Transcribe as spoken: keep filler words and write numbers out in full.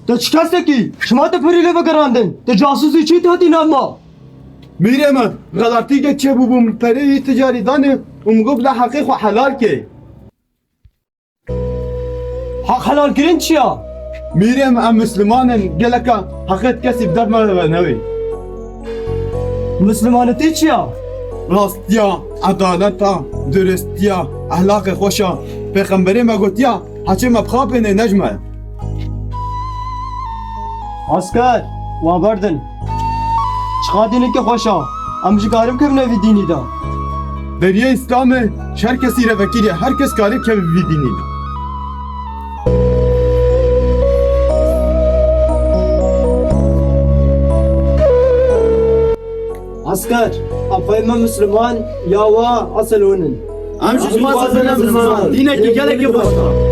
Te çi kesekî? Çima te perî lê vegerandin? Te casûsî çî te hatî nav ma? Mîrê min, xelatîkek çêbûbû, min perê wî ticarî danê û min got bila heqê xwe helal kê. Heq helalkirin çi ya? Mîrê min, em Misliman in, geleka heqê kesî bi dev me ve newê. Mislimanetî çi ya? Rastiya, edaleta, duristiya, ehlaqê xweş a. Pêxemberê me gotiya, heçê me bixapênê, ne ji me. Asker, wan berdin. Çiqa dîneke xweş a. Em jî karin bikevine vî dînî de. Deriyê Îslamê ji her kesî re vekirî ye. Her kes kare bikeve vî dînî de. Asker, apayê me Misliman ya wa esel hûn in. Em jî ji xwe dibine Misliman. Dînekî gelekî xweş e.